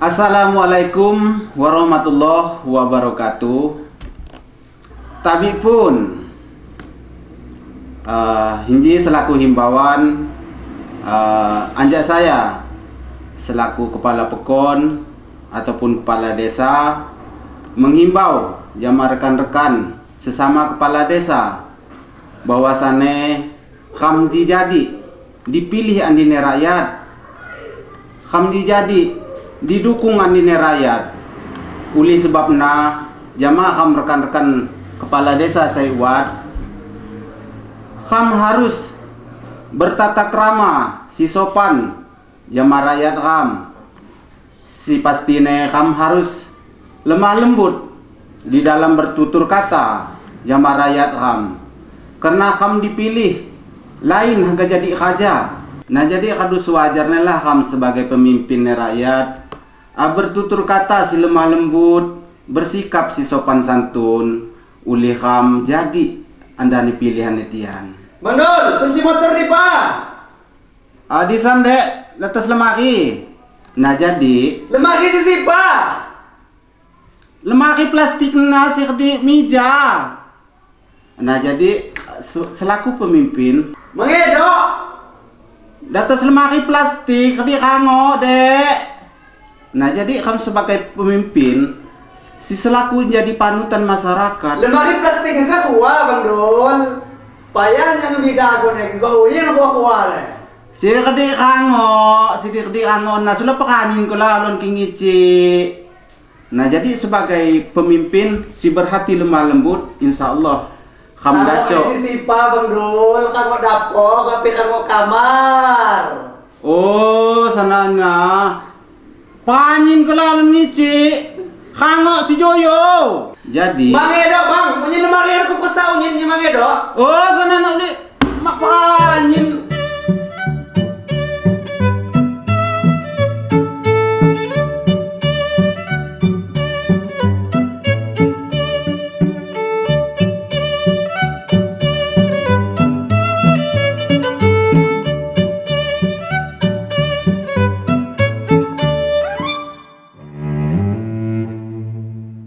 Assalamualaikum warahmatullahi wabarakatuh. Tabi pun Hinji selaku himbauan anjak saya selaku kepala pekon ataupun kepala desa menghimbau jama rekan-rekan sesama kepala desa bahwasane kham ji jadi dipilih andine rakyat, kham ji jadi didukung andine rakyat. Uli sebabna jama kham rekan-rekan kepala desa sai wat, kham harus bertata krama si sopan jama rakyat kham. Si pastine kham harus lemah lembut di dalam bertutur kata jama rakyat kham. Karena kham dipilih lain haga jadi raja. Nah, jadi kadu sewajarnya lah kham sebagai pemimpin rakyat bertutur kata si lemah lembut, bersikap si sopan santun, uli kham jadi andani pilihan tian. Bang Dul, kunci motor di pa. Di sandek atas lemari. Nah, jadi Lemari sisi pa. Lemari plastik nasi di meja. Nah, jadi selaku pemimpin Mengedok. Di atas lemari plastik di kango dek. Nah, jadi kamu sebagai pemimpin si selaku jadi panutan masyarakat. Lemari plastik sa kuah, Bang Dul. Payah yang bida aku nih, kau yang kuah kuah le. Si kedi kango, si kedi kango, nah sudah pekanin ko lalon kingici. Nah, jadi sebagai pemimpin si berhati lemah lembut, insya Allah kam daco. Si sipa, Bang Dul, kamu dapur, tapi kamu kamar. Oh, sananya. Panyin ko lalon ngici. Kango si Joyo. Jadi, Bang Edo, Bang, punya lemari aku kesau nyin Bang Edo. Oh, sana nak li mak panyin.